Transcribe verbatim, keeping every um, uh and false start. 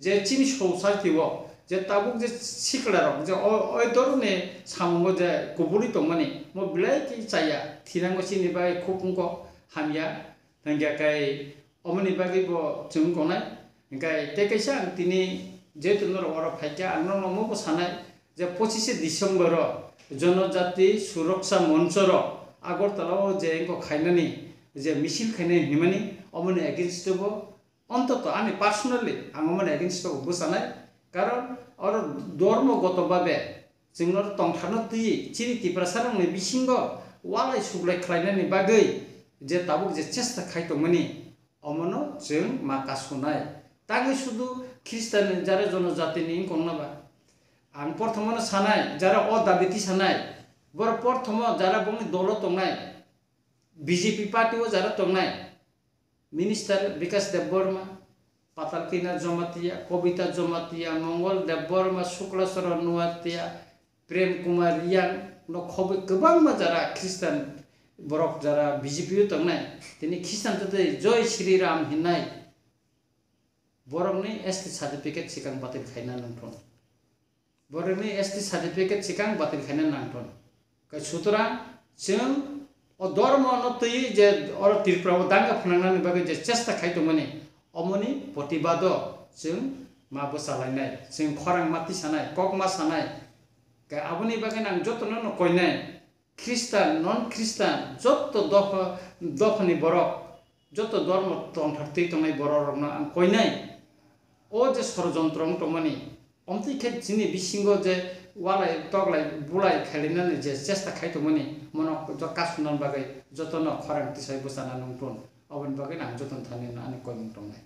je chini society o je tabuk je sikla rok je o, oi dhoroni samungo je kubulwi tongmani mo belai khe chaya, thinango chini bai khuk wngkho hamya, hingkhe kai omoni bagwi bo chwng tongnai. Hingkhe tei kaisa ang tini jehetu norok oro phaikha, ang norokno omo bo sanai je pochishe December o Jonojati Suraksha Moncho rok Agartala o je wngkha khainani je misil khainai hinmani, omoni against o bo ontoto ani personally ang omoni against o bo bwchanai, karon oro dhormo goto babe chwngno tongthano twi chini Tiprasa rokni bisingo walai suglai khlainani bagwi je tabuk je chesta khai tongmani, omono chwng ma kasunai. Tangwi sudu Khristanni jara Jonojatini wngkongno ba. Ang porthomono sanai, jara o dabi tisanai, borok porthomo jara bongni dolo tongnai, B J P party o jara tongnai, Minister Bikash Debbarma, Patalkina Jamatia, Kobita Jamatia, Mongol Debbarma, Sukla Charan Noatia, Prem Kumar Reang, no khobwi kwbangma jara Khristan borok jara B J P o tongnai, tini Khristan tei Joi Shri Ram hinnai borokni S T certificate sikang batil khaina nangthun. Borokni S T certificate sikang batil khaina nangthun. Kai sutorang chwng o dhormo no twi je oro Tripura o danga phwnangnani bagwi je chesta khai tongmani, omoni protibado chwng ma bwchalainai, chwng khorang ma tisanai, kok ma sanai. Kai aboni bagwi ang jotono no koinai, Khristan, non Khristan, jotto dopha, dophani borok, jotto dhormo tongthar twi tongnai borok rokno ang koinai. O je sorojontro wng tongmani, omtwi khe chini bisingo je walai toklai bulai khailainani je chesta khai tongmani, mono jo kasunani bagwi jotono khorang tisai bwchana nungtun. Oboni bagwi ang jotono thani ani koimung tongnai.